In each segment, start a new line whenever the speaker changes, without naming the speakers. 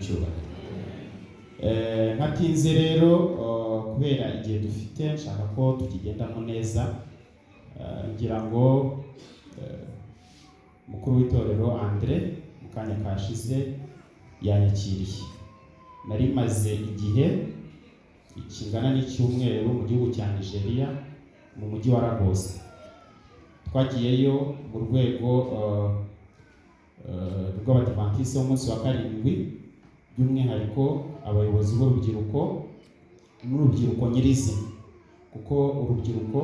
Icyubahiro. Ntatinze rero, kubera igihe dufite, nshaka ko tukigendamo neza. Ngira ngo mukuru w'itorero Andre mu kanya kashize yanyakiriye. Nari maze igihe kingana n'icyumweru mu gihugu cya Nigeria, mu mujyi wa Lagos. Twagiyeyo mu rwego rw'Abadivantisite b'umunsi wa karindwi, by'umwihariko abayobozi b'urubyiruko n'urubyiruko nyirizina, kuko urubyiruko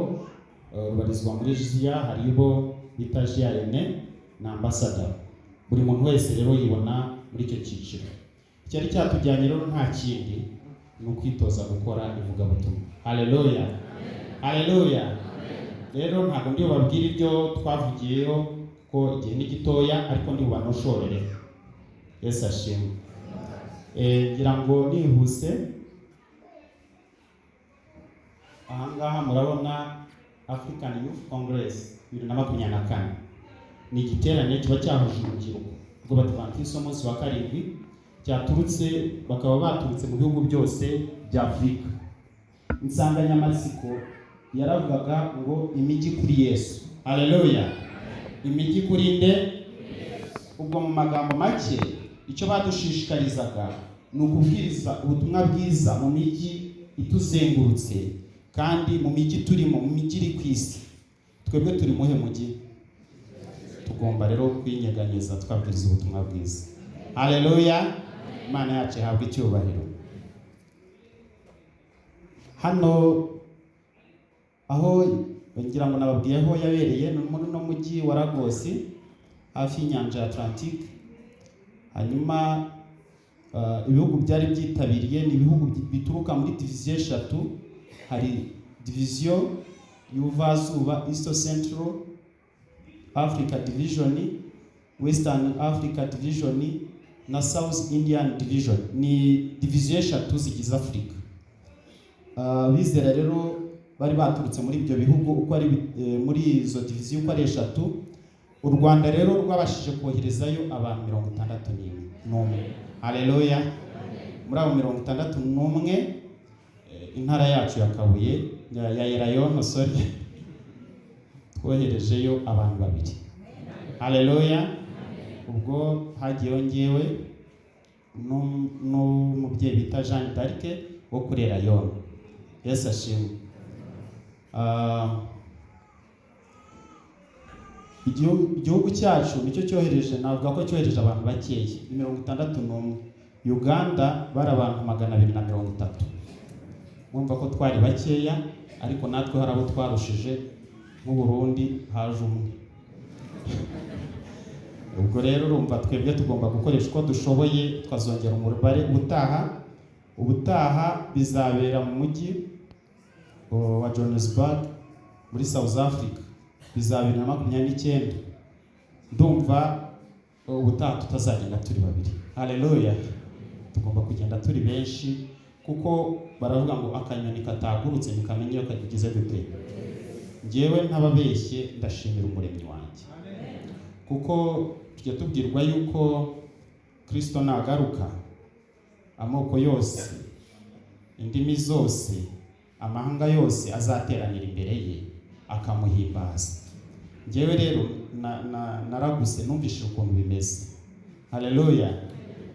rubarizwa muri JIA. Hari bo bita JIN na ambassador. Buri muntu wese rero yibona muri icyo cyiciro. Icyari cyatujyanye rero nta kindi, ni ukwitoza gukora ivugabutumwa. Haleluya, haleluya! Rero ntabwo ndi bubabwire ibyo twavugiyeyo kuko igihe ni gitoya, ariko ndi bubanoshorere. Yesu ashimwe. Ngira ngo nihuse, ahangaha murabona African Youth Congress 2024. Ni igiterane kiba cyahuje urubyiruko rw'Abadivantisiti b'umunsi wa karindwi, cyaturutse, bakaba baturutse mu bihugu byose bya Afurika. Insanganyamatsiko yaravugaga ngo "Imijyi kuri Yesu". Haleluya! Imijyi kuri nde? Ubwo mu magambo make, icyo badushishikarizaga ni ukubwiriza ubutumwa bwiza mu mijyi ituzengurutse, kandi mu mijyi turimo, mu mijyi iri ku isi. Twebwe turi muhe mujyi? Tugomba rero kwinyeganyeza twabwiriza ubutumwa bwiza. Haleluya! Imana yacu ihabwa icyubahiro. Hano aho ngira ngo nababwiye aho yabereye, ni muri uno mujyi wa Lagos, hafi y'inyanja ya Atlantique. Hanyuma ibihugu byari byitabiriye ni ibihugu bituruka muri diviziyo eshatu. Hari diviziyo y'ubuvazuba, East Central Africa Division, Western Africa Division na South Indian Division. Ni diviziyo eshatu zigize Afurika. Bizera rero bari baturutse muri ibyo bihugu uko ari muri izo diviziyo uko ari eshatu. U Rwanda rero rwabashije koherezayo abantu 61. Haleluya! Muri abo 61, intara yacu ya Kabuye, ya Elayono, sorry, twoherejeyo abantu babiri. Haleluya! Ubwo hagiyeho ngewe n'umubyeyi bita Jeanne d'Arc wo kuri Elayono. Yesu ashimwe. Igihugu cyacu nicyo cyohereje, navuga ko cyohereje abantu bakeya, ni 61. Uganda bari abantu 230. Mwumva ko twari bakeya, ariko natwe hari abo twarushije. Nk'u Burundi haje umwe. Ubwo rero urumva twebwe tugomba gukoresha uko dushoboye, tukazongera umubare ubutaha. Ubutaha bizabera mu mujyi wa Johannesburg muri South Africa, bizaba 2029. Ndumva ubutaha tutazagenda turi babiri. Haleluya! Tugomba kugenda turi benshi, kuko baravuga ngo akanyoni katagurutse ntikamenya iyo kagize gute. Njyewe ntababeshye, ndashimira Umuremyi wanjye, kuko tujya tubwirwa yuko Kristo nagaruka, amoko yose, indimi zose, amahanga yose azateranira imbere ye akamuhimbaza. Njyewe rero naraguse, numvise ukuntu bimeze. Haleluya!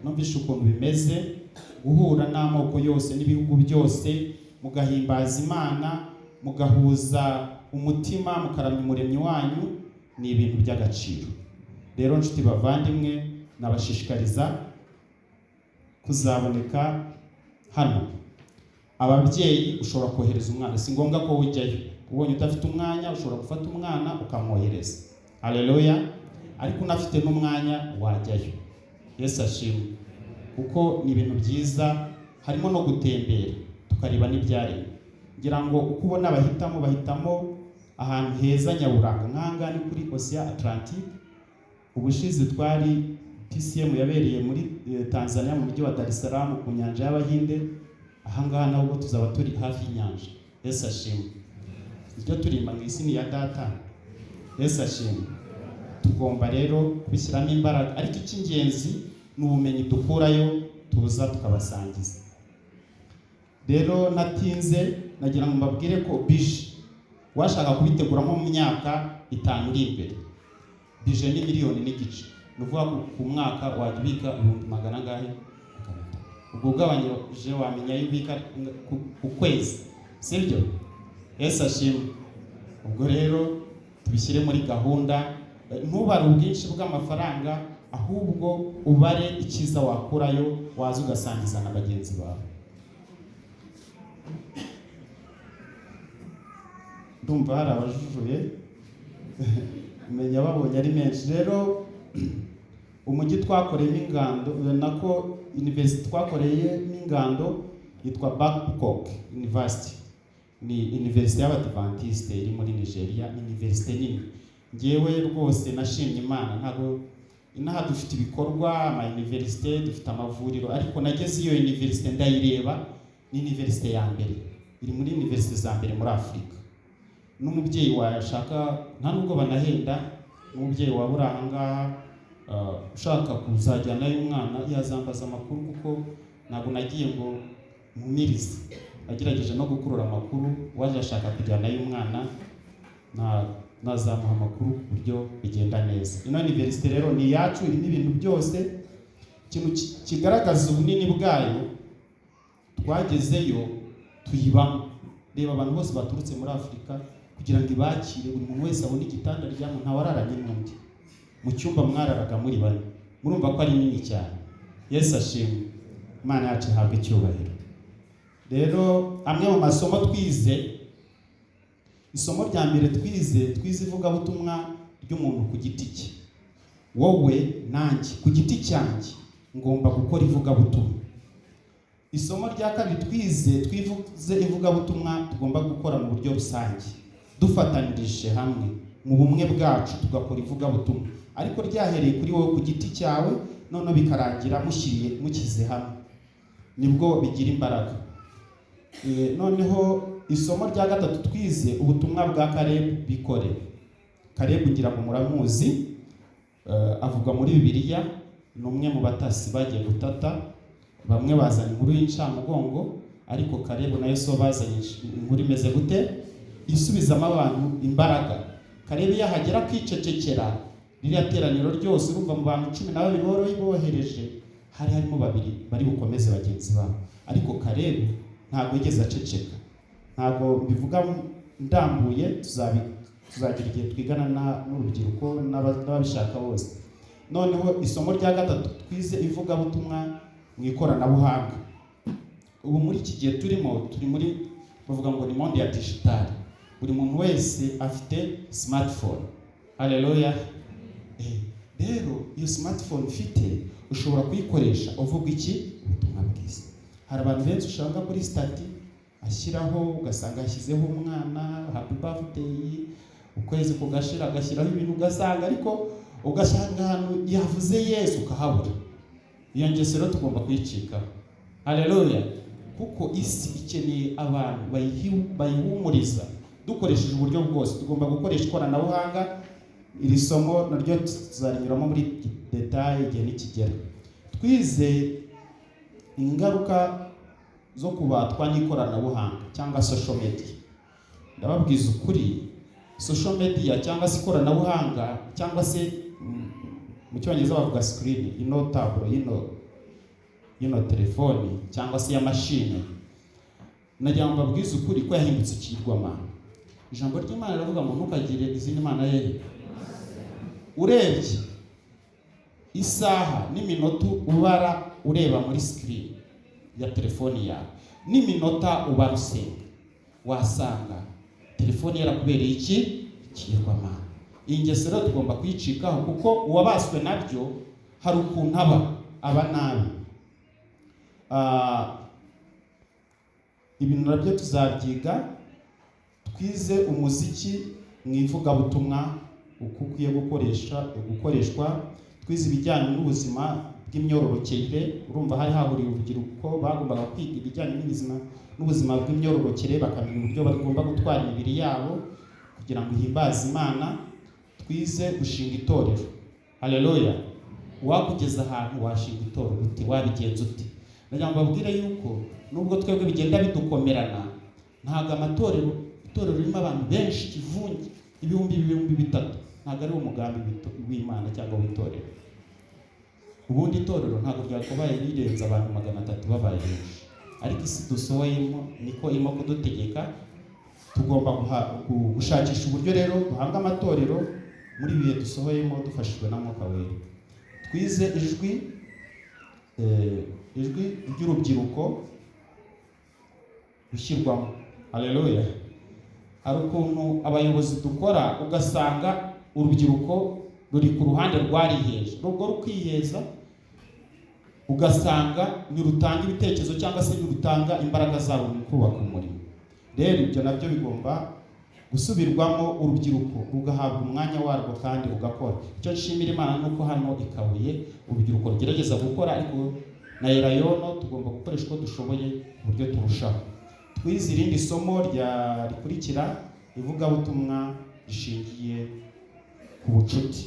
Numvise ukuntu bimeze guhura n'amoko yose n'ibihugu byose, mugahimbaza Imana, mugahuza umutima, mukaramya Umuremyi wanyu. Ni ibintu by'agaciro. Rero nshuti bavandimwe, nabashishikariza kuzaboneka hano. Ababyeyi, ushobora kohereza umwana, si ngombwa ko ujyayo. Ubonye udafite umwanya, ushobora gufata umwana ukamwohereza. Haleluya! Ariko unafite n'umwanya wajyayo. Yesu ashimwe, kuko ni ibintu byiza, harimo no gutembera tukareba n'ibyaremwe. Ngira ngo uko ubona bahitamo ahantu heza nyaburanga. Nk'ahangaha ni kuri Océan Atlantique. Ubushize twari PCM yabereye muri Tanzania, mu mujyi wa Dar es Salaam, ku nyanja y'Abahinde. Ahangaha nabwo tuzaba turi hafi y'inyanja. Yesu ashimwe. Ibyo turimba mu isi ni iya data. Yesu ashimwe. Tugomba rero kubishyiramo imbaraga, ariko icy'ingenzi ni ubumenyi dukurayo. Tuza tukabasangiza. Rero natinze, nagira ngo mbabwire ko budget, washaka kubitegura nko mu myaka 5 iri imbere, budget ni 1.5 miliyoni. Ni ukuvuga ko ku mwaka wajya ubika ibihumbi magana angahe? 300. Ubwo ugabanyije wamenya ayo ubika ku kwezi, sibyo? Yesu ashimwe. Ubwo rero tubishyire muri gahunda. Ntubare ubwinshi bw'amafaranga, ahubwo ubare icyiza wakurayo, waza ugasangiza na bagenzi bawe. Ndumva hari abajujuye, menya babonye ari menshi. Rero umujyi twakoreyemo ingando, nako university twakoreyemo ingando, yitwa Babcock University. Ni university y'Abadivantiste iri muri Nigeria, ni university nini. Ngewe rwose nashimye Imana. Ntabwo inaha dufite ibikorwa, ama université, dufite amavuriro, ariko nageze iyo university ndayireba, ni university ya mbere, iri muri university za mbere muri Afurika. N'umubyeyi washaka, nta nubwo banahenda, n'umubyeyi waba uri aha ngaha ushaka kuzajyanayo umwana yazambaza amakuru, kuko ntabwo nagiye ngo nkumirize, nagerageje no gukurura amakuru. Uwaje ashaka kujyanayo umwana nazamuha amakuru ku buryo bigenda neza. Ino université rero ni iyacu, irimo ibintu byose. Ikintu kigaragaza ubunini bwayo, twagezeyo tuyibamo. Reba abantu bose baturutse muri Afurika kugira ngo ibakire, buri muntu wese abone igitanda aryamo, ntawararanye n'undi. Mu cyumba mwararaga muri bane. Murumva ko ari nini cyane. Yesu ashimwe, Imana yacu ihabwe icyubahiro. Rero amwe mu masomo twize, isomo rya mbere twize ivugabutumwa ry'umuntu ku giti cye. Wowe nanjye ku giti cyanjye ngomba gukora ivugabutumwa. Isomo rya kabiri twize, twivuze ivugabutumwa tugomba gukora mu buryo rusange, dufatanirije hamwe mu bumwe bwacu, tugakora ivugabutumwa, ariko ryahereye kuri wowe ku giti cyawe, noneho bikarangira mushyiriye mushyize hamwe, nibwo bigira imbaraga. Noneho isomo rya gatatu twize ubutumwa bwa Karebu bikore. Karebu ngira ngo muramuzi, avugwa muri Bibiliya, ni umwe mu batasi bagiye gutata. Bamwe bazanye inkuru y'incamugongo, ariko Karebu na Yosuwa bazanye inkuru imeze gute? Isubizamo abantu imbaraga. Karebu iyo ahagera akicecekera, ririya teraniro ryose, urumva mu bantu 12 boroye bohereje, hari harimo babiri bari bukomeze bagenzi babo, ariko Karebu ntabwo yigeze aceceka. Ntabwo mbivuga ndambuye, tuzagira igihe twigana n'urubyiruko n'ababishaka bose. Noneho isomo rya gatatu twize ivugabutumwa mu ikoranabuhanga. Ubu muri iki gihe turimo, turi muri, bavuga ngo ni monde ya digital, buri muntu wese afite smartphone. Haleluya! Rero iyo smartphone ufite ushobora kuyikoresha uvuga iki? Ubutumwa bwiza. Hari abantu benshi usanga kuri status ashyiraho, ugasanga yashyizeho umwana, happy birthday, ukwezi kugashira agashyiraho ibintu, ugasanga, ariko ugasanga ahantu yavuze Yesu ukahabura. Iyo ngeso rero tugomba kuyicikaho. Haleluya! Kuko isi ikeneye abantu bayihumuriza dukoresheje uburyo bwose. Tugomba gukoresha ikoranabuhanga. Iri somo naryo tuzarinyuramo muri détail igihe nikigera. Twize ingaruka zo kubatwa n'ikoranabuhanga cyangwa social media. Ndababwiza ukuri, social media cyangwa se ikoranabuhanga, cyangwa se mu Cyongereza bavuga screen, ino tableau, ino telefoni cyangwa se ya mashine, nagira ngo mbabwize ukuri ko yahindutse ikigirwamana. Ijambo ry'Imana riravuga ngo ntukagire izindi mana yehe. Urebye isaha n'iminota ubara ureba muri screen ya telefoni yawe n'iminota ubara usenga, wasanga telefoni yarakubereye iki? Ikigirwamana. Iyi ngeso rero tugomba kuyicikaho, kuko uwabaswe nabyo hari ukuntu aba nabi. Ibintu nabyo tuzabyiga. Twize umuziki mu ivugabutumwa uko ukwiye gukoreshwa. Twize ibijyanye n'ubuzima bw'imyororokere. Urumva hari hahuriye urubyiruko, bagombaga kwiga ibijyanye n'ubuzima bw'imyororokere, bakamenya uburyo bagomba gutwara imibiri yabo kugira ngo ihimbaze Imana. Twize gushinga itorero. Haleluya! Wakugeza ahantu washinga itorero ute? Wabigenza ute? Ndagira ngo mbabwire yuko nubwo twebwe bigenda bidukomerana, ntabwo amatorero, itorero ririmo abantu benshi ikivunge ibihumbi 3,000, ntabwo ari umugambi w'Imana cyangwa w'itorero. Ubundi itorero ntabwo ryakabaye rirenze abantu 300 babaye benshi, ariko isi dusohoyemo niko irimo kudutegeka. Tugomba gushakisha uburyo rero duhanga amatorero muri ibihe dusohoyemo dufashijwe na Mwuka Wera. Twize ijwi ry'urubyiruko gushyirwamo. Haleluya. Hari ukuntu abayobozi dukora ugasanga urubyiruko ruri ku ruhande rwariheje, rubwo rukiheza, ugasanga ntirutanga ibitekerezo cyangwa se ntirutanga imbaraga zabo mu kubaka umurimo. Rero ibyo nabyo bigomba gusubirwamo, urubyiruko rugahabwa umwanya warwo kandi rugakora. Icyo nshimira Imana ni uko hano i Kabuye urubyiruko rugerageza gukora, ariko na Elayono tugomba gukoresha uko dushoboye ku buryo turushaho. Twize irindi somo rikurikira, ivugabutumwa rishingiye ku bucuti.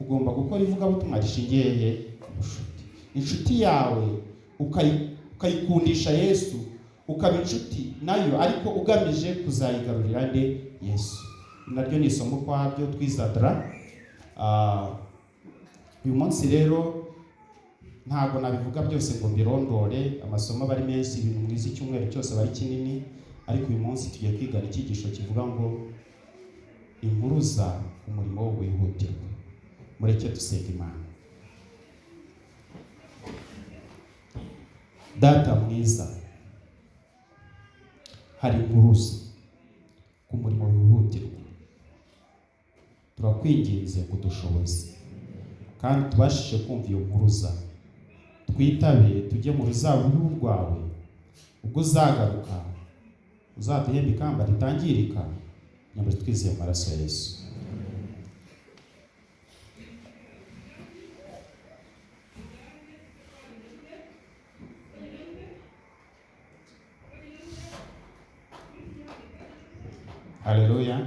Ugomba gukora ivugabutumwa rishingiye he? Ku bucuti. Inshuti yawe ukayikundisha Yesu, ukaba inshuti nayo, ariko ugamije kuzayigarurira nde? Yesu. Naryo ni isomo kwaryo twizadra. Uyu munsi rero ntabwo nabivuga byose ngo mbirondore, amasomo aba ari menshi, ibintu mwize icyumweru cyose aba ari kinini, ariko uyu munsi tugiye kwigana icyigisho kivuga ngo impuruza umurimo wihutirwa. Mureke dusenge Imana. Data mwiza, hari impuruza ku murimo wihutirwa, turakwinginze kudushoboza kandi tubashije kumva iyo mpuruza, twitabe tujye mu ruzabibu rwawe. Ubwo uzagaruka uzaduhembe ikamba ritangirika, nyamara twizeye amaraso ya Yesu. Haleluya.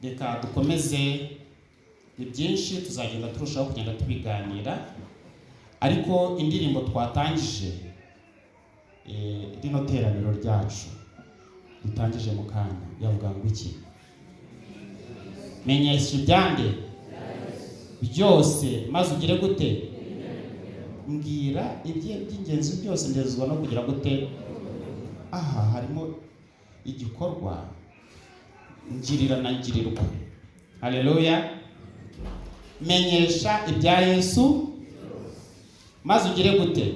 Reka dukomeze, ni byinshi tuzagenda turushaho kugenda tubiganira, ariko indirimbo twatangije rino teraniro ryacu dutangije mu kanya yavuga ngo iki? Menyesha ibyanjye byose maze ugire gute? Mbwira iby'ingenzi byose ndezwa no kugira gute? Aha harimo igikorwa ngirira na ngirirwa. Haleluya. Menyesha ibya Yesu maze ugire gute?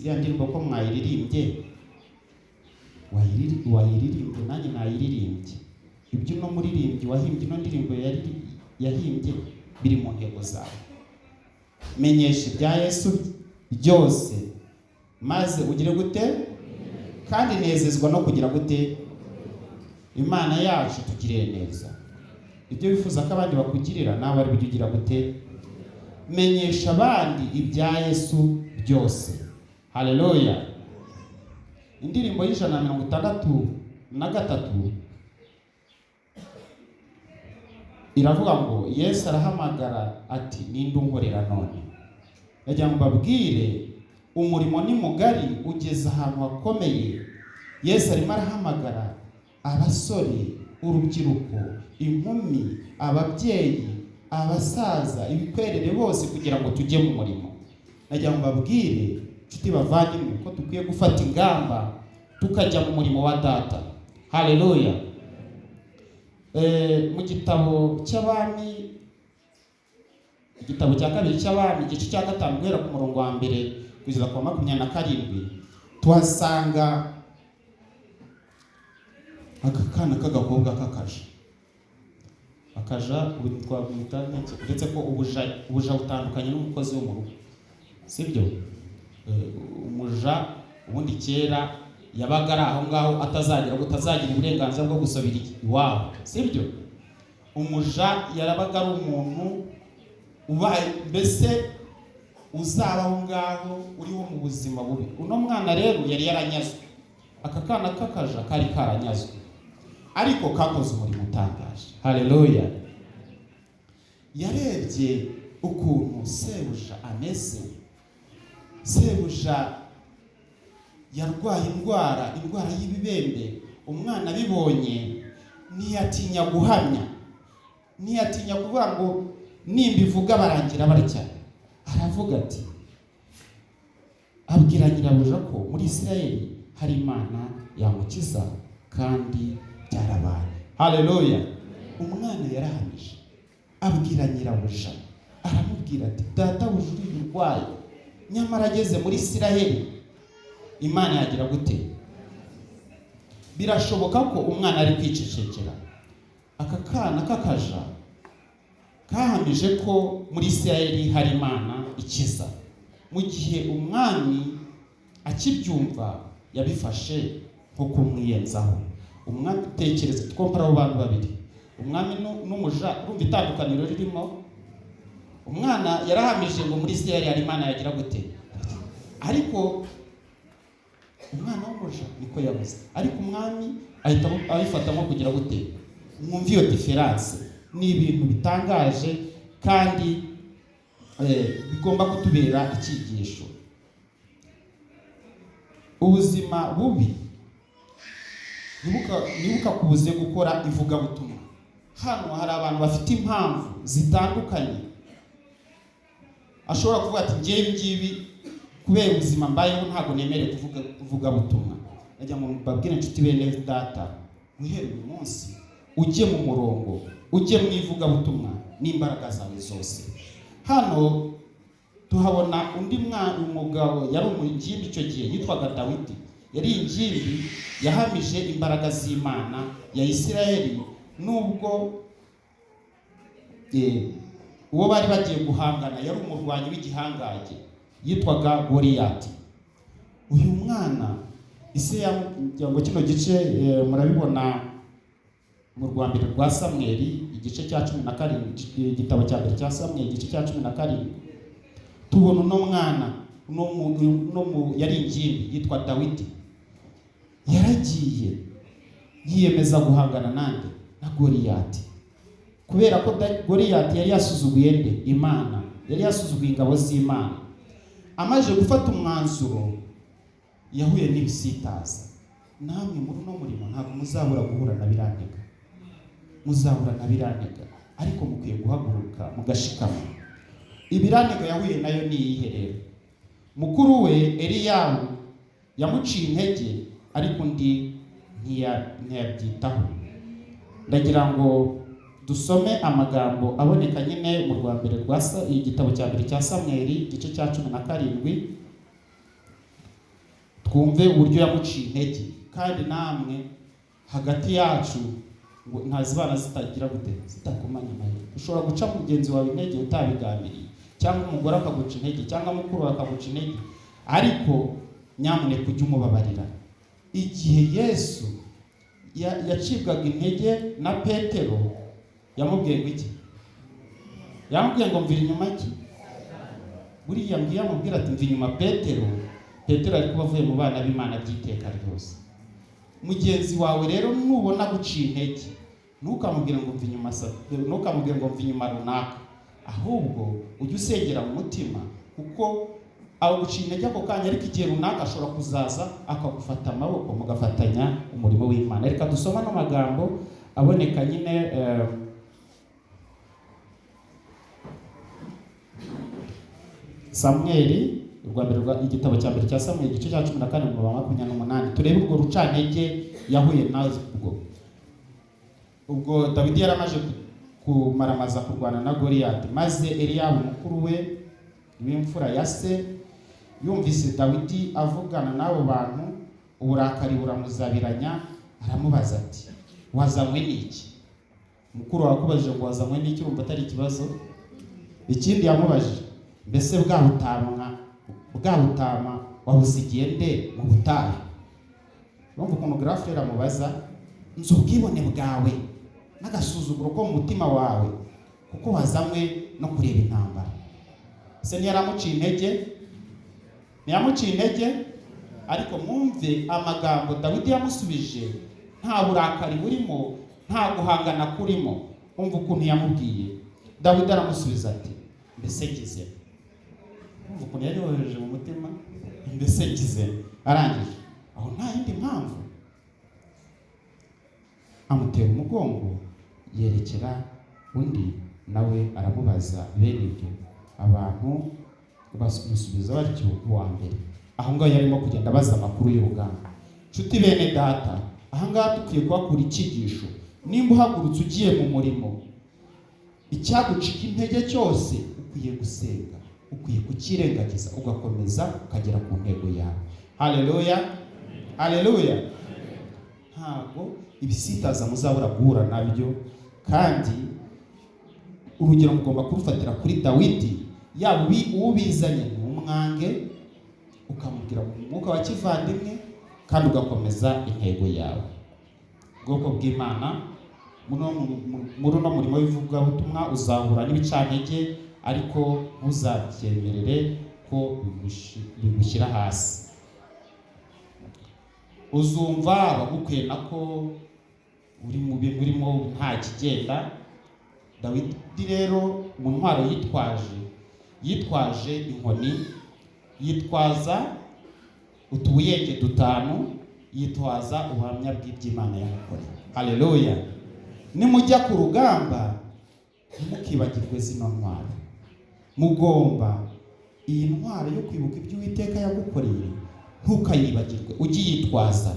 Ya ndirimbo ko mwayiririmbye, wayiririmbye nanjye nayiririmbye. Ibyo uno muririmbyi wahimbye ino ndirimbo yahimbye biri mu ntego zawe. Menyesha ibya Yesu byose maze ugire gute? Kandi nezezwa no kugira gute? Imana yacu tugirire neza. Ibyo wifuza ko abandi bakugirira nawe ari byo ugira gute? Menyesha abandi ibya Yesu byose. Haleluya. Indirimbo y'163 iravuga ngo Yesu arahamagara ati ninde unkorera none? Yagira ngo mbabwire umurimo ni mugari ugeze ahantu hakomeye. Yesu arimo arahamagara abasore, urubyiruko, inkumi, ababyeyi, abasaza, ibikwerere bose kugira ngo tujye mu murimo. Nagira ngo mbabwire nshuti bavandimwe ko dukwiye gufata ingamba tukajya mu murimo wa Data. Haleluya. Mu gitabo cy'Abami, igitabo cya kabiri cy'Abami, igice cya 5 guhera ku murongo wa 1 kugeza ku wa 27, tuhasanga akana k'agakobwa k'akaja. Akaja ubu twamwita n'iki? Uretse ko ubuja butandukanye n'umukozi wo mu rugo, sibyo? Umuja ubundi kera yabaga ari aho ngaho atazagira ngo utazagira uburenganzira bwo gusabira iwabo, sibyo? Umuja yarabaga ari umuntu ubaye mbese uzaba aho ngaho uriho mu buzima bubi. Uno mwana rero yari yaranyazwe, aka kana k'akaja kari karanyazwe, ariko kakoze umurimo utangaje. Haleluya. Yarebye ukuntu sebuja ameze, Sebuja yarwaye indwara y'ibibembe. Umwana abibonye ntiyatinya guhamya, ntiyatinya kuvuga ngo nimbivuga barangira batya. Aravuga ati, abwira nyirabuja ko muri Isirayeli hari Imana yamukiza, kandi byarabaye. Haleluya! Umwana yarahamije, abwira nyirabuja, aramubwira ati: "Databuja uriya urwaye, nyamara ageze muri Isirayeli Imana yagira gute?" Birashoboka ko umwana ari kwicecekera. Aka kana k'akaja kahamije ko muri Isirayeli hari Imana ikiza. Mu gihe umwami akibyumva, yabifashe nko kumwiyenzaho. Umwami, tekereza, twompara abo bantu babiri, umwami n'umuja, urumva itandukaniro ririmo. Umwana yarahamije ngo muri Isirayeli hari Imana yagira gute? Ariko umwana w'umuja niko yabuze, ariko umwami ahita abifata nko kugira gute? Mwumve iyo différence. Ni ibintu bitangaje kandi bigomba kutubera icyigisho. Ubuzima bubi ntibukakubuze gukora ivugabutumwa. Hano hari abantu bafite impamvu zitandukanye, ashobora kuvuga ati: "Ngewe ngibi kubera ubuzima mbayeho ntabwo nemerewe kuvuga ivugabutumwa." Najya ngo mbabwire, inshuti bene data, guhera uyu munsi ujye mu murongo, ujye mu ivugabutumwa n'imbaraga zawe zose. Hano tuhabona undi mwana, umugabo yari umugimbi icyo gihe, yitwaga Dawidi. Yari ingimbi, yahamije imbaraga z'Imana ya Isirayeli, nubwo uwo bari bagiye guhangana yari umurwanyi w'igihangange yitwaga Goliyati. Uyu mwana ise yamubwira ngo, kino gice murabibona mu rwa mbere rwa Samweli, igice cya 17, igitabo cya mbere cya Samweli, igice cya 17, tubona uno mwana, yari ingimbi yitwa Dawidi. Yaragiye yiyemeza guhangana nande? Na Goliyati. Kubera ko Goliyati yari yasuzuguye nde? Imana. Yari yasuzuguye ingabo z'Imana. Amaze gufata umwanzuro, yahuye n'ibisitaza. Namwe muri uno murimo ntabwo muzabura guhura na birantega, muzahura na birantega, ariko mukwiye guhaguruka mugashikama. Ibirantega yahuye nayo ni iyihe rero? Mukuru we Eliyabu yamuciye intege, ariko undi ntiyabyitaho. Ndagira ngo dusome amagambo aboneka nyine mu rwa mbere rwa igitabo cya mbere cya Samweli, igice cya 17, twumve uburyo yamuciye intege. Kandi namwe hagati yacu ngo ntazibana zitagira gute? Zitakomanya amahirwe. Ushobora guca mugenzi wawe intege utabigambiriye, cyangwa umugore akaguca intege, cyangwa mukuru wawe akaguca intege, ariko nyamuneka ujye umubabarira. Igihe Yesu yacibwaga intege na Petero, yamubwiye ngo iki? Yamubwiye ngo: "Mvira inyuma ki?" Buriya ngo iyo amubwira ati: "Mva inyuma Petero," Petero ari kuba avuye mu bana b'Imana by'iteka ryose. Mugenzi wawe rero nubona guciye intege, ntukamubwire ngo: "Mva inyuma," ntukamubwire ngo: "Mva inyuma runaka." Ahubwo ujye usengera mu mutima, kuko aguciye intege ako kanya, ariko igihe runaka ashobora kuzaza akagufata amaboko, mugafatanya umurimo w'Imana. Reka dusome ano magambo aboneka nyine Samweli urwa mbere rwa igitabo cya mbere cya Samweli, igice cya 14, umurongo wa 28, turebe urwo rucantege yahuye narwo. Ubwo Dawidi yaramaze kumaramaza kurwana na Goliyati, maze Eliyabu mukuru we w'imfura ya se yumvise Dawidi avugana n'abo bantu, uburakari buramuzabiranya, aramubaza ati: "Wazanywe n'iki?" Mukuru wawe akubajije ngo: "Wazanywe n'iki?" urumva atari ikibazo? Ikindi yamubajije: "Mbese bwa butama wabusigiye nde mu butayu?" Urumva ukuntu grand frère amubaza: "Nzi ubwibone bwawe n'agasuzuguro ko mu mutima wawe, kuko wazanywe no kureba intambara." Se ntiyaramuciye intege? Ntiyamuciye intege? Ariko mwumve amagambo Dawidi yamusubije, nta burakari burimo, nta guhangana kurimo. Umva ukuntu yamubwiye. Dawidi aramusubiza ati: "Mbese ngize Urumva ukuntu yari yoroheje mu mutima, mbese ngize arangije aho nta yindi mpamvu. Amutera umugongo yerekera undi, nawe aramubaza bene ibyo. Abantu bamusubiza batyo uwa mbere. Aho ngaho yarimo kugenda abaza amakuru y'urugamba. Nshuti bene data, aha ngaha dukwiye kuhakura icyigisho. Nimba uhagurutse ugiye mu murimo, icyagucika intege cyose ukwiye gusenga, ukwiye kukirengagiza, ugakomeza ukagera ku ntego yawe. Haleluya, haleluya. Ntabwo ibisitaza muzabura guhura nabyo, kandi urugero mugomba kurufatira kuri Dawidi. Yaba ubizanye ntumwange, ukamubwira mu mwuka wa kivandimwe, kandi ugakomeza intego yawe. Ubwoko bw'Imana, muri uno murimo w'ivugabutumwa uzahura n'ibicantege, ariko ntuzabyemerere ko bigushyira hasi. Uzumva abagukwena ko uri mu bintu urimo nta kigenda. Dawidi rero mu ntwaro yitwaje inkoni, yitwaza utubuyenge dutanu, yitwaza ubuhamya bw'iby'Imana yamukoreye. Haleluya. Nimujya ku rugamba ntimukibagirwe zino ntwaro. Mugomba iyi ntwaro yo kwibuka ibyo Uwiteka yagukoreye, ntukayibagirwe, ujye uyitwaza.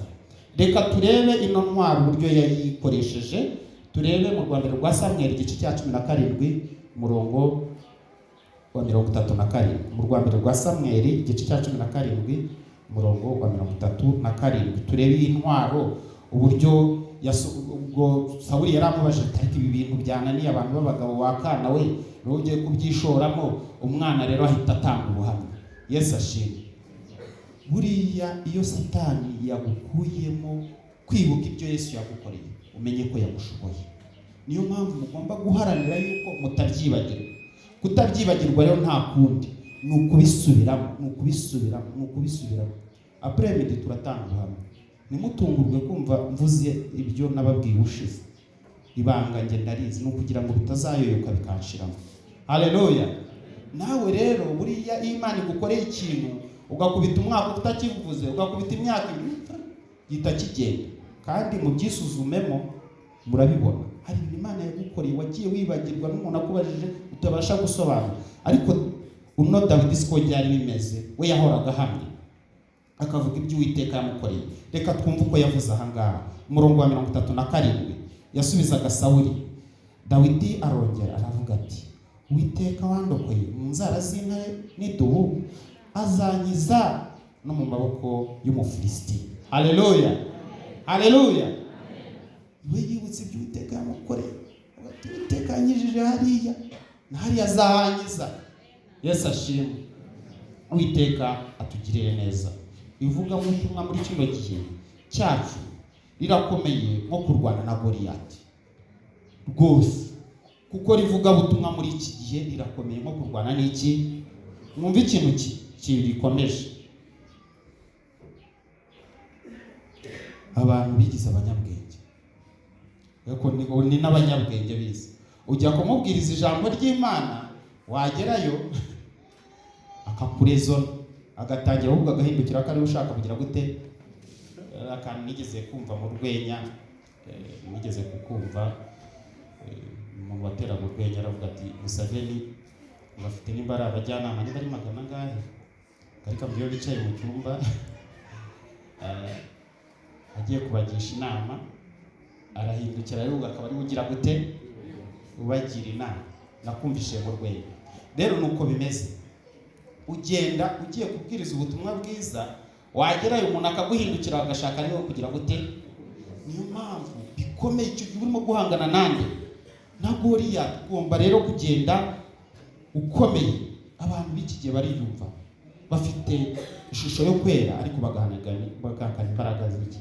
Reka turebe ino ntwaro uburyo yayikoresheje. Turebe mu Rwanda rwa Samweli igice cya 17 umurongo wa 37. Mu Rwanda rwa Samweli igice cya 17 umurongo wa 37, turebe iyi ntwaro uburyo ubwo Sawuli yaramubaje ati: "Ariko ibi bintu byananiye abantu b'abagabo, wakana we wowe ugiye kubyishoramo?" Umwana rero ahita atanga ubuhamya. Yesu ashimwe. Buriya iyo Satani yagukuyemo kwibuka ibyo Yesu yagukoreye, umenye ko yagushoboye. Niyo mpamvu mugomba guharanira yuko mutabyibagirwa. Kutabyibagirwa rero nta kundi, ni ukubisubiramo, ni ukubisubiramo, ni ukubisubiramo. Après-midi turatanga ubuhamya, ntimutungurwe kumva mvuze ibyo nababwiye ubushize. Ibanga njye ndarizi, ni ukugira ngo bitazayoyoka bikanshiramo. Haleluya. Nawe rero buriya iyo Imana igukoreye ikintu, ugakubita umwaka utakivuze, ugakubita imyaka 2, gihita kigenda. Kandi mubyisuzumemo murabibona, hari ibintu Imana yagukoreye wagiye wibagirwa, n'umuntu akubajije utabasha gusobanura. Ariko uno Dawidi siko byari bimeze, we yahoraga ahamye akavuga ibyo Uwiteka yamukoreye. Reka twumve uko yavuze aha ngaha, umurongo wa 37. Yasubizaga Sawuli. Dawidi arongera aravuga ati: "Uwiteka wandokoye mu nzara z'intare n'idubu azankiza no mu maboko y'Umufilisiti." Haleluya, haleluya. We yibutse ibyo Uwiteka yamukoreye, ati: "Uwiteka yankijije hariya na hariya azahankiza." Yesu ashimwe. Uwiteka atugirire neza. Ivugabutumwa muri kino gihe cyacu rirakomeye nko kurwana na Goliyati rwose, kuko rivugabutumwa muri iki gihe rirakomeye nko kurwana n'iki. Mwumve ikintu kirikomeje. Abantu bigize abanyabwenge, ariko ni n'abanyabwenge bize. Ujya kumubwiriza ijambo ry'Imana, wagerayo akakurezona, agatangira ahubwo agahindukira ko ariwe ushaka kugira gute. Akantu nigeze kumva mu rwenya, nigeze kukumva, umuntu wateraga urwenya aravuga ati: "Museveni bafite nimba ari abajyanama, niba ari magana angahe, ariko iyo bicaye mu cyumba agiye kubagisha inama, arahindukira ariko akaba ariwe ugira gute, ubagira inama." Nakumvishije mu rwenya. Rero nuko bimeze, ugenda ugiye kubwiriza ubutumwa bwiza, wagerayo umuntu akaguhindukira agashaka ariwe kugira gute. Niyo mpamvu bikomeye icyo gihe urimo guhangana nande? Na Goliyati. Ugomba rero kugenda ukomeye. Abantu b'iki gihe bariyumva bafite ishusho yo kwera, ariko bagahakana imbaraga z'iki.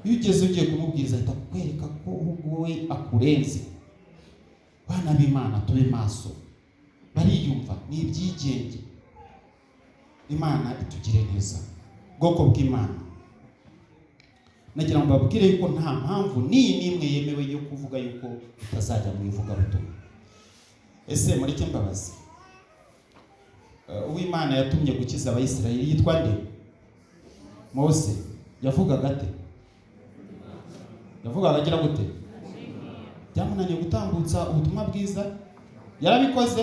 Iyo ugeze ugiye kumubwiriza, ahita akwereka ko ahubwo we akurenze. Bana b'Imana, tube maso. Bariyumva ni ibyigenge. Imana itugire neza. Bwoko bw'Imana, nagira ngo mbabwire yuko nta mpamvu n'iyi n'imwe yemewe yo kuvuga yuko utazajya mu ivugabutumwa. Ese mureke mbabazi. Uwimana yatumye gukiza Abayisiraheli yitwa nde? Mose. Yavugaga ate? Yavugaga agira gute? Byamunaniye gutambutsa ubutumwa bwiza? Yarabikoze.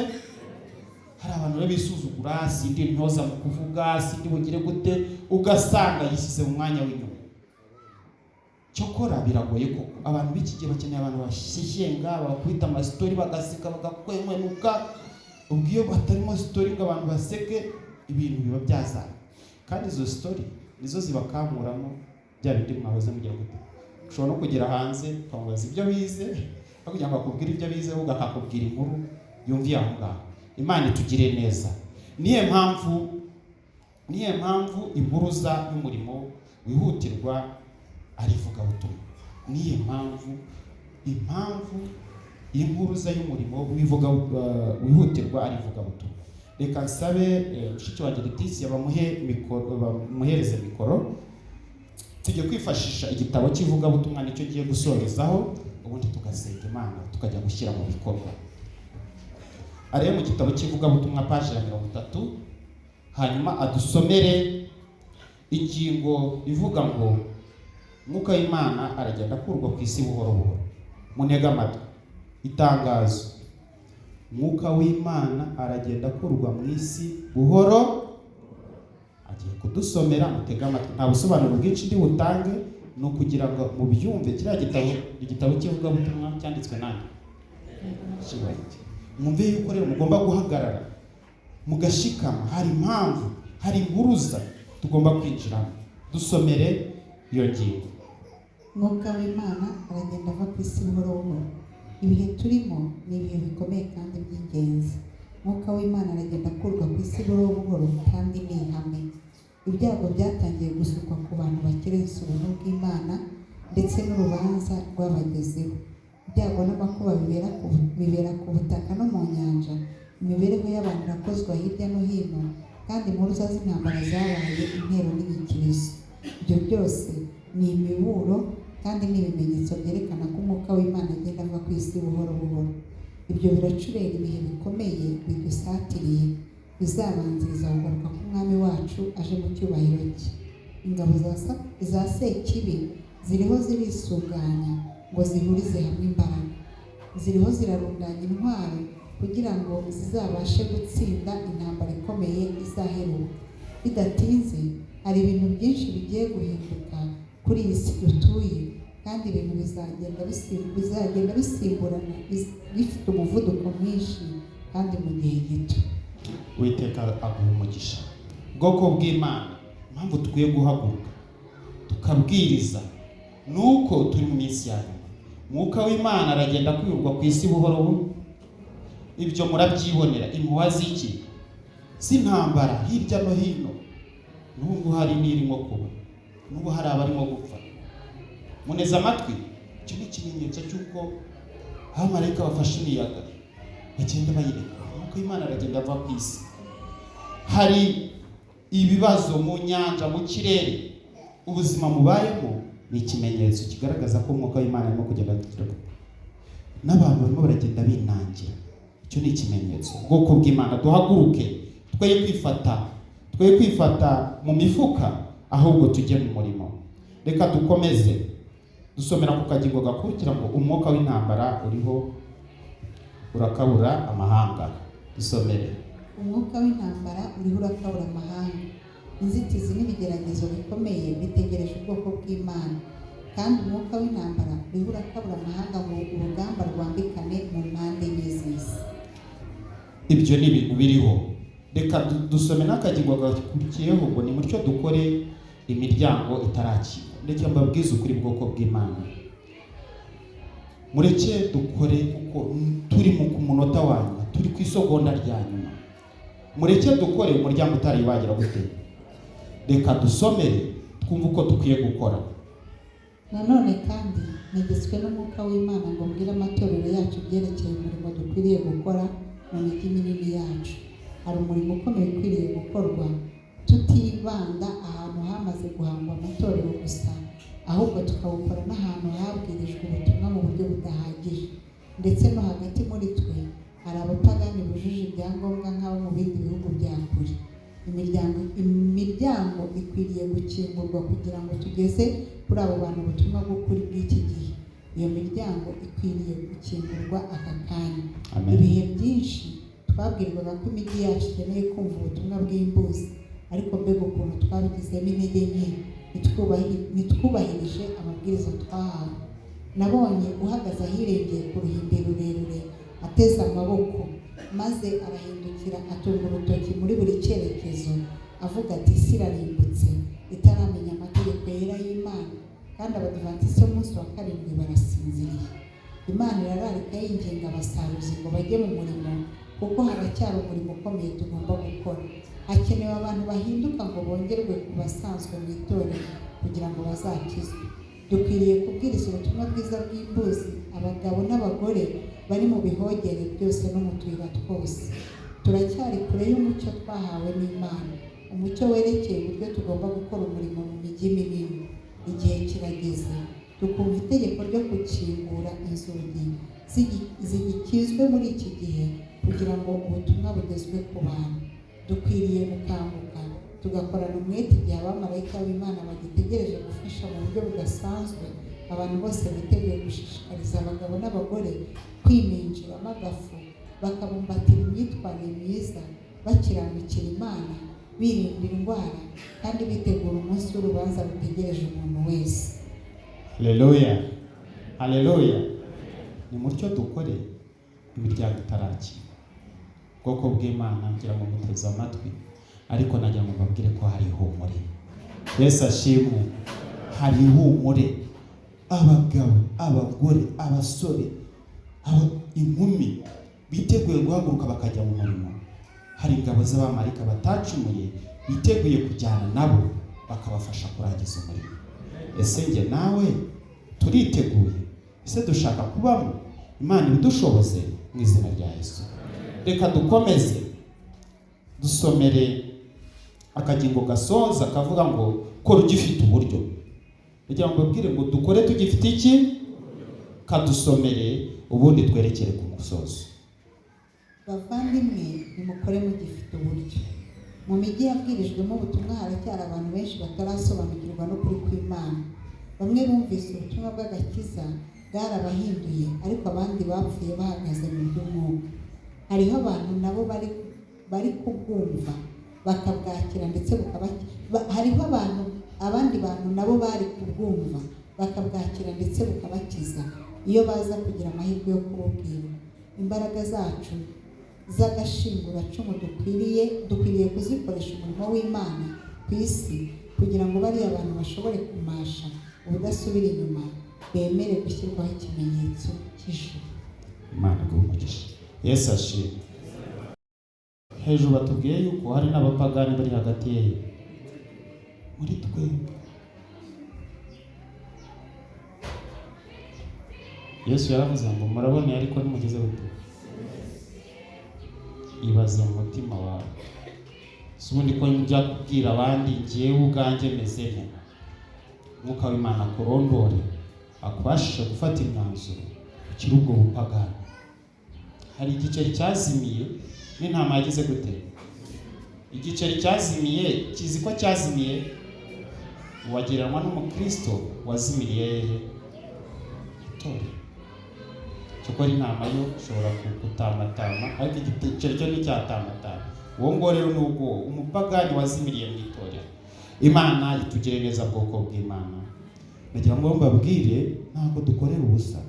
Hari abantu rero bisuzugura, sindi intyoza mu kuvuga, sindi bugire gute, ugasanga yishyize mu mwanya w'inyuma. Cyokora biragoye koko, abantu b'iki gihe bakeneye abantu bashyeshyenga, bakubita amasitori, bagaseka, bagakwenkwenuka. Ubwo iyo batarimo story ngo abantu baseke, ibintu biba byazana. Kandi izo story nizo zibakamuramo bya bindi mwahoze mugira gute. Ushobora no kugera hanze ukamubaza ibyo bize, aho kugira ngo akubwire ibyo bize, ahubwo akakubwira inkuru yumviye aho ngaho. Imana itugire neza. Niyo mpamvu impuruza y'umurimo wihutirwa ari ivugabutumwa. Niyo mpamvu impuruza y'umurimo wihutirwa ari ivugabutumwa. Reka nsabe mushiki wanjye Letitia bamuhe mikoro, bamuhereze mikoro. Tujye kwifashisha igitabo cy'ivugabutumwa, nicyo ngiye gusorezaho, ubundi tugasenga Imana, tukajya gushyira mu bikorwa. Arebe mu gitabo cy'ivugabutumwa paji ya 30, hanyuma adusomere ingingo ivuga ngo Mwuka w'Imana aragenda akurwa ku isi buhoro buhoro. Munege amatwi. Itangazo: Mwuka w'Imana aragenda akurwa mu isi buhoro. Agiye kudusomera, mutege amatwi. Nta busobanuro bwinshi ndi butange, ni ukugira ngo mubyumve. Kiriya gitabo, igitabo cy'ivugabutumwa cyanditswe nande? Shibayiti. Mwumve yuko rero mugomba guhagarara mugashikama. Hari impamvu, hari impuruza tugomba kwinjiramo. Dusomere iyo ngingo.
Mwuka w'Imana aragenda ava ku isi buhoro buhoro. Ibihe turimo ni ibihe bikomeye kandi by'ingenzi. Mwuka w'Imana aragenda akurwa ku isi buhoro buhoro, kandi ni ihame. Ibyago byatangiye gusukwa ku bantu bakerensa ubuntu bw'Imana, ndetse n'urubanza rwabagezeho. Ibyago n'amakuba bibera ku butaka no mu nyanja. Imibereho y'abantu irakozwa hirya no hino, kandi impuruza z'intambara zabaye intero n'inyikirizo. Ibyo byose ni imiburo kandi ni ibimenyetso byerekana ko Umwuka w'Imana agenda ava ku isi buhoro buhoro. Ibyo biracurera ibihe bikomeye bidusatiriye, bizabanziriza kugaruka k'Umwami wacu aje mu cyubahiro cye. Ingabo za Sekibi ziriho zirisuganya ngo zihurize hamwe imbaraga, ziriho zirarundanya intwaro kugira ngo zizabashe gutsinda intambara ikomeye izaheruka. Bidatinze hari ibintu byinshi bigiye guhinduka kuri iyi si dutuye, kandi ibintu bizagenda bisimburana bifite umuvuduko mwinshi kandi mu gihe gito.
Uwiteka aguha umugisha. Bwoko bw'Imana, impamvu dukwiye guhaguruka tukabwiriza ni uko turi mu minsi ya nyuma. Mwuka w'Imana aragenda akwirwa ku isi buhoro buhoro. Ibyo murabyibonera, impuha z'iki? Z'intambara hirya no hino. N'ubu hari n'irimo kuba, n'ubu hari abarimo gupfa. Muneze amatwi, icyo ni ikimenyetso cy'uko abamarayika bafashe imiyaga bagenda bayireka. Umwuka w'Imana aragenda ava ku isi. Hari ibibazo mu nyanja, mu kirere. Ubuzima mubayemo ni ikimenyetso kigaragaza ko Umwuka w'Imana arimo kugenda, n'abantu barimo baragenda binangira. Icyo ni ikimenyetso. Ubwoko bw'Imana, duhaguruke, twoye kwifata mu mifuka, ahubwo tujye mu murimo. Reka dukomeze dusomera ku kagingo gakurikira ngo umwuka w'intambara uriho urakabura amahanga. Dusomere.
Umwuka w'intambara uriho urakabura amahanga. Inzitizi n'ibigeragezo bikomeye bitegereje ubwoko bw'Imana, kandi umwuka w'intambara uriho urakabura amahanga ngo urugamba rwambikane mu mpande enye z'isi.
Ibyo ni ibintu biriho. Reka dusome n'akagingo gakurikiyeho ngo ni mutyo dukore imiryango itarakingwa. Ndetse mbabwize ukuri, bwoko bw'Imana, mureke dukore kuko turi ku munota wa nyuma, turi ku isogonda rya nyuma. Mureke dukore umuryango utari wagira gute. Reka dusomere twumve uko dukwiye gukora.
Nanone kandi ntegetswe n'Umwuka w'Imana ngo mbwire amatorero yacu ibyerekeye umurimo dukwiriye gukora mu mijyi minini yacu. Hari umurimo ukomeye ukwiriye gukorwa, tutibanda ahantu hamaze guhangwa amatorero gusa, ahubwo tukawukora n'ahantu habwirijwe ubutumwa mu buryo budahagije, ndetse no hagati muri twe. Hari abapagani bujuje ibyangombwa nk'abo mu bindi bihugu bya kure. Imiryango ikwiriye gukingurwa kugira ngo tugeze kuri abo bantu ubutumwa bw'ukuri bw'iki gihe. Iyo miryango ikwiriye gukingurwa aka kanya.
Amen.
Ibihe byinshi twabwirwaga ko imijyi yacu ikeneye kumva ubutumwa bw'imbuzi, ariko mbega ukuntu twabigizemo intege nke, ntitwubahirije amabwiriza twahawe. Nabonye uhagaze ahirengeye ku ruhimbi rurerure ateze amaboko, maze arahindukira atunga urutoki muri buri cyerekezo avuga ati: isi irarimbutse itaramenya amategeko yera y'Imana, kandi Abadivantisiti b'umunsi wa karindwi barasinziriye. Imana irararika yinginga abasaruzi ngo bajye mu murimo, kuko haracyari umurimo ukomeye tugomba gukora. Hakenewe abantu bahinduka ngo bongerwe ku basanzwe mu itorero kugira ngo bazakizwe. Dukwiriye kubwiriza ubutumwa bwiza bw'imbuzi abagabo n'abagore bari mu bihogere byose no mu tuyira twose. Turacyari kure y'umucyo twahawe n'Imana, umucyo werekeye uburyo tugomba gukora umurimo mu mijyi minini. Igihe kirageze tukumva itegeko ryo gukingura inzugi zigikizwe muri iki gihe kugira ngo ubutumwa bugezwe ku bantu. Dukwiriye gukanguka tugakorana umwete igihe abamarayika b'Imana bagitegereje gufasha mu buryo budasanzwe abantu bose biteguye gushishikariza abagabo n'abagore kwiminjiramo agafu, bakabumbatira imyitwarire myiza, bakiranukira Imana, birinda indwara kandi bitegura umunsi w'urubanza rutegereje umuntu wese.
Haleluya, haleluya. Ni mutyo dukore imiryango itarakira. Ubwoko bw'Imana ngira ngo muteze amatwi, ariko nagira ngo mbabwire ko hari ihumure. Yesu ashimwe. Hari ihumure. Abagabo, abagore, abasore, inkumi biteguye guhaguruka bakajya mu murimo. Hari ingabo z'abamarayika batacumuye biteguye kujyana nabo bakabafasha kurangiza umurimo. Ese njye nawe turiteguye? Ese dushaka kubamo? Imana ibidushoboze mu izina rya Yesu. Reka dukomeze dusomere akagingo gasoza kavuga ngo kora ugifite uburyo. Kugira ngo mbabwire ngo dukore tugifite iki? Kadusomere ubundi twerekere ku musozo.
Bavandimwe, nimukore mugifite uburyo. Mu mijyi yabwirijwemo ubutumwa haracyari abantu benshi batarasobanukirwa n'ukuri kw'Imana. Bamwe bumvise ubutumwa bw'agakiza bwarabahinduye, ariko abandi bapfuye bahagaze mu by'umwuka. Hariho abantu nabo bari kubwumva bakabwakira ndetse hariho abantu, abandi bantu nabo bari kubwumva bakabwakira ndetse bukabakiza iyo baza kugira amahirwe yo kububwira. Imbaraga zacu z'agashinguracumu dukwiriye kuzikoresha umurimo w'Imana ku isi kugira ngo bariya bantu bashobore kumasha ubudasubira inyuma, bemere gushyirwaho ikimenyetso cy'ijuru.
Imana iguhe umugisha. Yesu ashimwe. Hejuru batubwiye yuko hari n'abapagani bari hagati ye muri twe. Yesu yaravuze ngo muraboneye ariko ntimugeze gute? Ibaze mu mutima wawe. Si ubundi ko njya kubwira abandi njyewe ubwanjye meze nte? Umwuka w'Imana akurondore, akubashishe gufata imyanzuro ukiri ubwo bupagani. Hari igiceri cyazimiye n'intama yagize gute? Igiceri cyazimiye kizi ko cyazimiye, wagereranywa n'umukristo wazimiriye hehe? Itorero. Cyokora intama yo ishobora gutamatama, ariko igiceri cyo nticyatamatama. Uwo nguwo rero ni ubwo umupagani wazimiriye mu itorero. Imana itugire neza, bwoko bw'Imana. Nagira ngo mbabwire, ntabwo dukorera ubusa.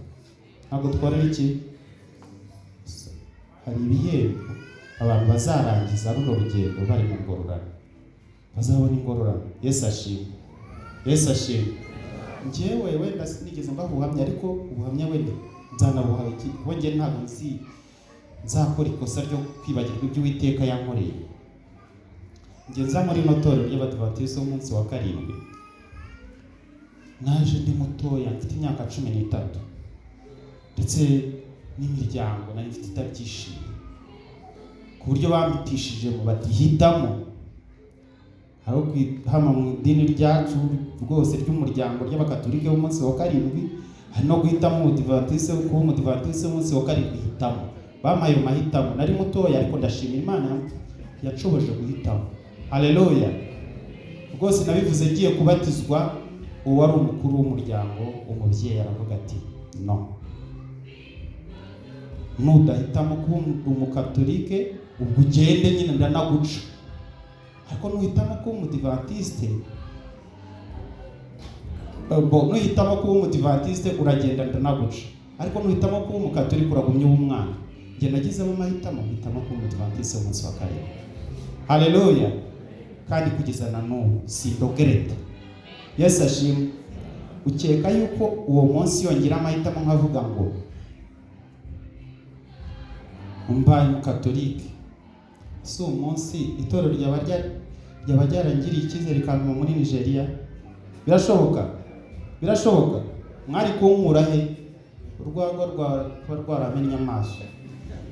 Ntabwo dukorera iki? Hari ibihembo abantu bazarangiza runo rugendo bari mu ngororano, bazabona ingororano. Yesu ashimwe, Yesu ashimwe. Njyewe wenda sinigeze mbaha ubuhamya, ariko ubuhamya wenda nzanabuha iki, kuko njye ntabwo nzakora ikosa ryo kwibagirwa ibyo Uwiteka yankoreye. Njye nza muri ino torero ry'Abadivantisiti b'umunsi wa karindwi, naje ndi mutoya, mfite imyaka 13, ndetse n'imiryango nari mfite itabyishimiye, ku buryo bampitishije mu bati hitamo. Hari kwihama mu idini ryacu rwose ry'umuryango ry'Abakatolika b'umunsi wa karindwi, hari no guhitamo Umudivantiste, kuba Umudivantiste w'umunsi wa karindwi. Hitamo. Bampaye ayo mahitamo, nari mutoya ariko ndashimira Imana yanshoboje guhitamo. Haleluya! Rwose nabivuze ngiye kubatizwa, uwo wari umukuru w'umuryango, umubyeyi aravuga ati no, nudahitamo kuba umukatolike ubwo ugende nyine ndanaguca, ariko nuhitamo kuba umudivantiste, nuhitamo kuba umudivantiste uragenda ndanaguca, ariko nuhitamo kuba umukatolike uragumya uba umwana. Njye nagizemo amahitamo, mpitamo kuba umudivantiste umunsi wa karindwi. Haleluya! Kandi kugeza na n'ubu sindogereta. Yesu ashimwe. Ukeka yuko uwo munsi yongera amahitamo nkavuga ngo mbaye umukatolike, si umunsi itorero ryaba ryarangiriye icyizere rikantuma muri Nigeria? Birashoboka, birashoboka. Mwari kunkura he? Urwagwa rwaba rwaramennye amaso,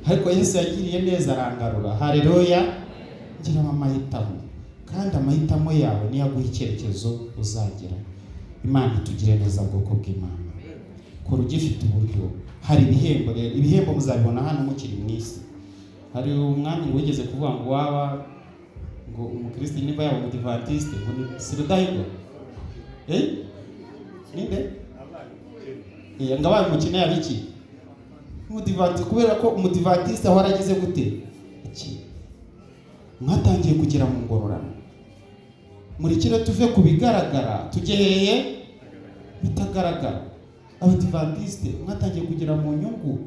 ariko Yesu yagiriye neza arangarura. Haleluya! Ngira amahitamo, kandi amahitamo yawe niyo aguha icyerekezo uzagera. Imana itugire neza, bwoko bw'Imana. Kora ugifite uburyo. Hari ibihembo rero, ibihembo muzabibona hano mukiri mu isi. Hari umwami ngo wigeze kuvuga ngo waba ngo umukristo niba yaba umudivantiste ngo ni Sirudahigwa, ninde ngo abaye umukene yaba iki? Umudivantiste. Kubera ko umudivantiste ahora agize gute? Iki mwatangiye kugera mu ngororano. Murikire tuve ku bigaragara tujye hehe? Bitagaragara. Abadivantiste mwatangiye kugera mu nyungu,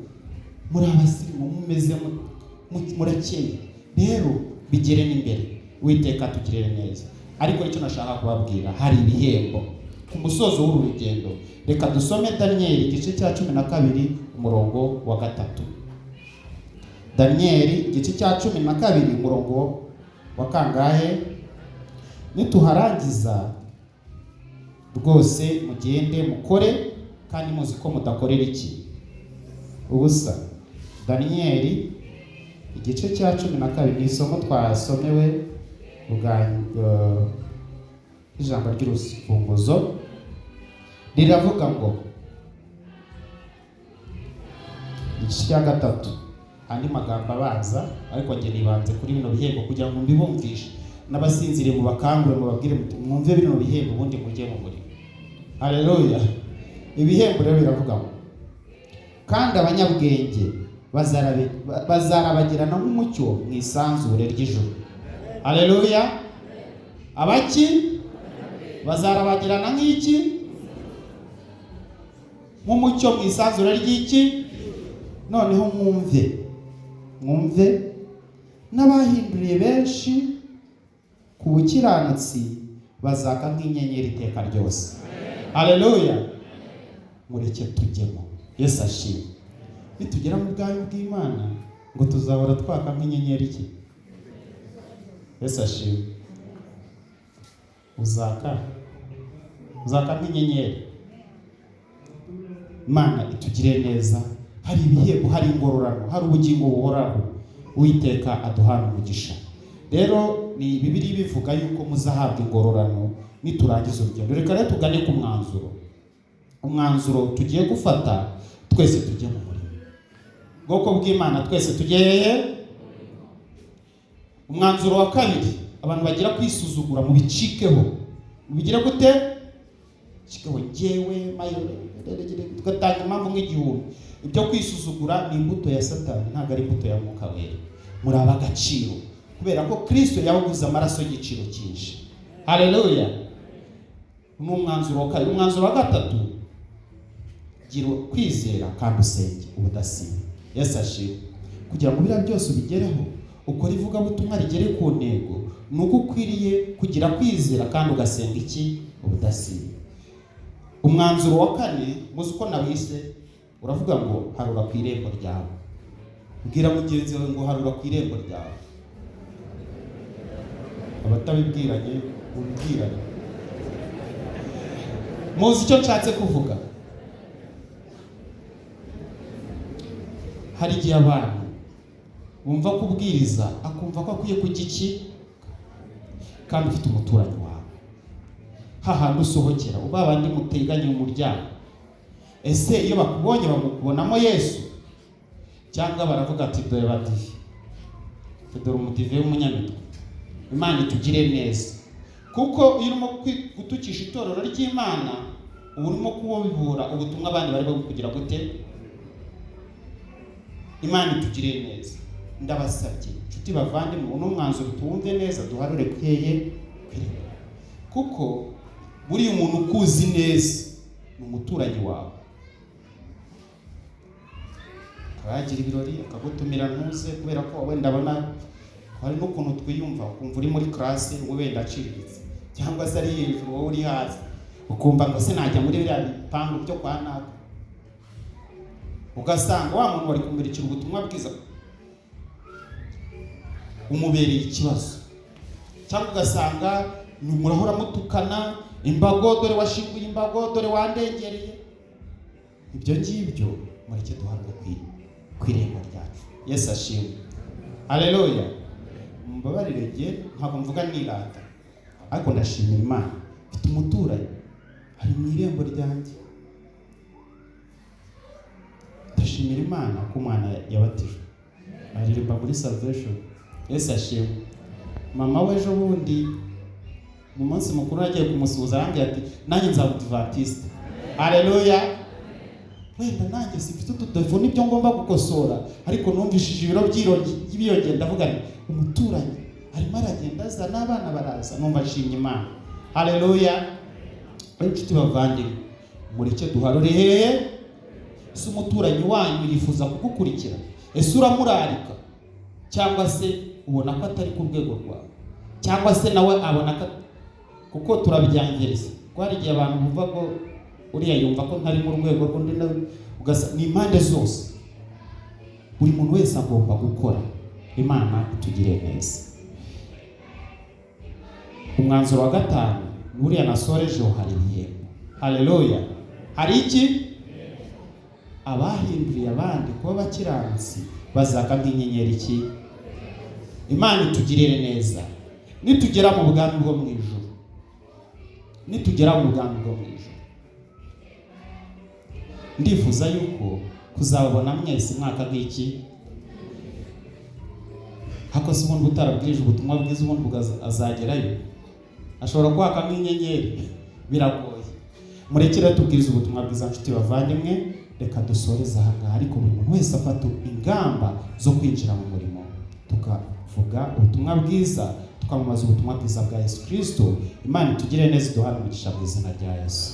muri abasirimu, mumeze murakeye. Rero bigere n'imbere, Uwiteka tugirire neza. Ariko icyo nashaka kubabwira, hari ibihembo ku musozo w'uru rugendo. Reka dusome Daniyeli igice cya 12 umurongo wa 3. Daniyeli igice cya 12 umurongo wa kangahe? Nituharangiza rwose mugende mukore, kandi muzi ko mudakorera iki? Ubusa. Daniyeli igice cya 12 ni isomo twasomewe bwa ijambo ry'urufunguzo, riravuga ngo igice cya 3, andi magambo abanza, ariko njye nibanze kuri bino bihembo kugira ngo mbibumvishe, n'abasinziriye mubakangure, mubabwire muti mwumve bino bihembo ubundi mujye mu murimo. Haleluya! Ibihembo rero biravuga ngo kandi abanyabwenge bazarabagirana nk'umucyo mu isanzure ry'ijuru. Haleluya! Abaki bazarabagirana nk'iki? Nk'umucyo mu isanzure ry'iki? Noneho mwumve, mwumve n'abahinduriye benshi ku bukiranutsi bazaka nk'inyenyeri iteka ryose. Haleluya! Mureke tujyemo. Yesu ashimwe. Nitugera mu bwami bw'Imana ngo tuzahora twaka nk'inyenyeri iki? Yesu ashimwe. Uzaka, uzaka nk'inyenyeri. Imana itugire neza. Hari ibihembo, hari ingororano, hari ubugingo buhoraho. Uwiteka aduhana umugisha. Rero ni Bibiliya bivuga yuko muzahabwa ingororano niturangiza urugendo. Reka rero tugane ku mwanzuro. Umwanzuro tugiye gufata, twese tujye mu murimo. Bwoko bw'Imana twese tujye hehe? Umwanzuro wa kabiri, abantu bagira kwisuzugura mubicikeho. Mubigire gute? Cikeho. Njyewe mayore tugatanga impamvu nk'igihumbi. Ibyo kwisuzugura ni imbuto ya Satani, ntabwo ari imbuto ya Mwuka Wera. Muri ab'agaciro kubera ko Kristo yabaguze amaraso y'igiciro cyinshi. Haleluya! Ni umwanzuro wa kabiri. Umwanzuro wa gatatu, gira kwizera kandi usenge ubudasiba. Yesu ashimwe. Kugira ngo biriya byose ubigereho, ukora ivugabutumwa rigere ku ntego, ni uko ukwiriye kugira kwizera kandi ugasenga iki? Ubudasiba. Umwanzuro wa kane, muzi uko nawise, uravuga ngo harura ku irembo ryawe. Bwira mugenzi wawe ngo harura ku irembo ryawe. Abatabibwiranye mubibwirane. Muzi icyo nshatse kuvuga? Hari igihe abantu bumva kubwiriza akumva ko akwiye kujya iki, kandi ufite umuturanyi wawe hahandi usohokera, uba bandi muteganye mu muryango. Ese iyo bakubonye bamukubonamo Yesu, Cyangwa baravuga ati dore badive, dore umudive w'umunyamitwe. Imana itugire neza, kuko iyo urimo gutukisha itorero ry'Imana, uba urimo kubibura ubutumwa abandi bari kugira gute. Imana itugire neza. Ndabasabye inshuti bavandimwe, uno mwanzuro tuwumve neza, duharure kweye kwireba, kuko buriya umuntu ukuzi neza ni umuturanyi wawe. Akaba yagira ibirori akagutumira ntuze, kubera ko wenda abona hari n'ukuntu twiyumva, ukumva uri muri classe wowe wenda aciriritse, cyangwa se ari hejuru wowe uri hasi, ukumva ngo sinajya muri biriya bipangu byo kwa naka. Ugasanga wa muntu wari kumurikira ubutumwa bwiza umubereye ikibazo, cyangwa ugasanga murahora mutukana, imbago dore washinguye, imbago dore wandengereye. Ibyo ngibyo mureke duhabwe ku irembo ryacu. Yesu ashimwe, haleluya. Mumbabarire, jye ntabwo mvuga nirata, ariko ndashimira Imana, mfite umuturanyi ari mu irembo ryanjye. Ndashimira Imana ko umwana yabatijwe, aririmba muri Salvation. Yesu ashimwe. Mama we ejo bundi mu munsi mukuru yagiye kumusuhuza, arambwira ati nanjye nzaba umudivantiste. Haleluya. Wenda nanjye simfite utudefo n'ibyo ngomba gukosora, ariko numvishije ibiro byiyongera, ndavuga nti umuturanyi arimo aragenda aza n'abana baraza, numva nshimye Imana. Haleluya. Inshuti bavandimwe, mureke duharure hehe. Ese umuturanyi wanyu yifuza kugukurikira? Ese uramurarika, cyangwa se ubona ko atari ku rwego rwawe, cyangwa se nawe abona ko? Kuko turabyangiriza, kuko hari igihe abantu bumva ko uriya yumva ko ntari mu rwego rw'undi, nawe ugasa ni impande zose. Buri muntu wese agomba gukora. Imana itugire neza. Umwanzuro wa gatanu buriya nasorejeho, hari ibihembo. Haleluya. Hari iki? Abahinduriye abandi kuba abakiranutsi bazaka nk'inyenyeri iki. Imana itugirire neza. Nitugera mu bwami bwo mu ijuru, nitugera mu bwami bwo mu ijuru, ndifuza yuko kuzababona mwese mwaka nk'iki. Hako se ubundi utarabwirije ubutumwa bwiza, ubundi azagerayo ashobora kwaka nk'inyenyeri? Biragoye. Mureke rero tubwirize ubutumwa bwiza. Nshuti bavandimwe, reka dusoreze aha ngaha, ariko buri muntu wese afata ingamba zo kwinjira mu murimo, tukavuga ubutumwa bwiza, tukamamaza ubutumwa bwiza bwa Yesu Kristo. Imana itugire neza, iduhane umugisha mu izina rya Yesu.